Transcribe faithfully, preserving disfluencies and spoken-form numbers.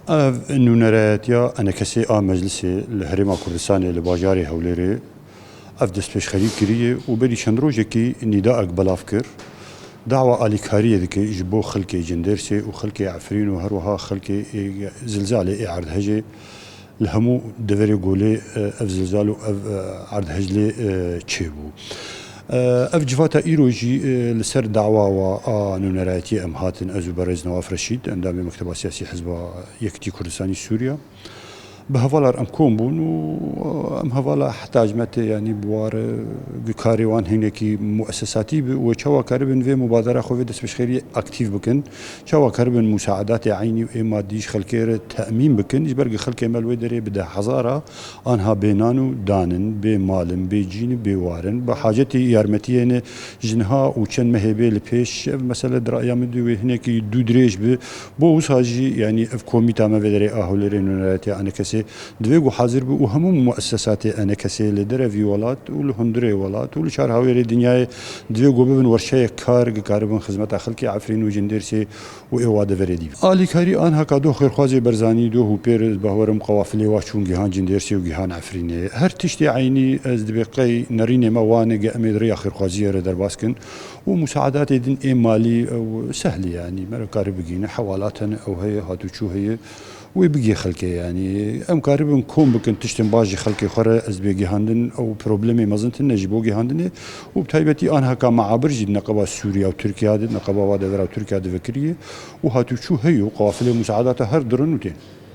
Ev nûnerayetiya enekesê a Meclisê li Herêma Kurdistanê li bajarê Hewlêrê ev destpêşxerî kiriye û berî çend rojekî nîdaek belav kir. Dawa alîkariyê dike ji bo xelkê Cindêrsê û xelkê Efrîn û her wiha xelkê ê Zilzalê ê erdhejê li hemû deverê Golê, e, ev zilzal û ev, e, erdhej lê, e, çêbû. E, ev civata îro jî, e, li ser dawa wa a nûnerayetiyê em hatin, ez û berêz Newaf Reşîd, endamê Mekteba Siyasî Hizba Yekitî Kurdistanî Sûriya. Bi hevalar em kom bûn û em hevala heta ji me tê, yanî bi war, e, bi karê wan hinekî muessesatî bi û çawa karibin vê mubadera xwe, vê destpêşxeriyê aktîf bikin, çawa karibin musaedatê eynî û ê madî ji xelkê re temîn bikin, ji ber ku xelkê me li wê derê bi deh hezara anha bê nan û dan in, bê mal in, bê cîn in, bê war in, bi hacetê yarmetiyê ne. Ji niha û çend mehê bê li pêş ev mesele di raya min de wê hinekî dû dirêj bi. Bo wisa jî, yanî ev komîta me vê derê a Hewlêrê Nûnerayetiya Enekesê divê ku hazir bi û hemû muessesatê Enekesê li derevî welat û li hundirê welat û li çar hawêrê dinyayê divê ku bibin werşeyek kar, ku karibin xizmeta xelkê Efrîn û Cindêrsê û ê wa deverê dî. Alîkarî anha ka doh xêrxwazê Berzanî, doh û pêr, ez bawerim qewafilê wa çûn gihan Cindêrsê û gihan Efrînê. Her tiştê eynî ez dibê qey nerînê me wane ge em ê di rêya xêrxwaziyê re derbas kin û musaedatê din ê malî ew sehlî, yanî me re kari bigihîne, hewalat hene, ew heye, hatûçû heye. Wê bigê xelkê, yanî em karibin kom bikin tiştên baş ji xelkê xwe re ez bê gihandin, ew problemê mezin tine ji bo gihandinê û bi taybetî anha ka meabir jî di neqeba Sûriya û Tirkiya de, neqeba wa devera û Tirkiya de vekiriye û hatûçû heye û qafilê musaedata her dirin û tên.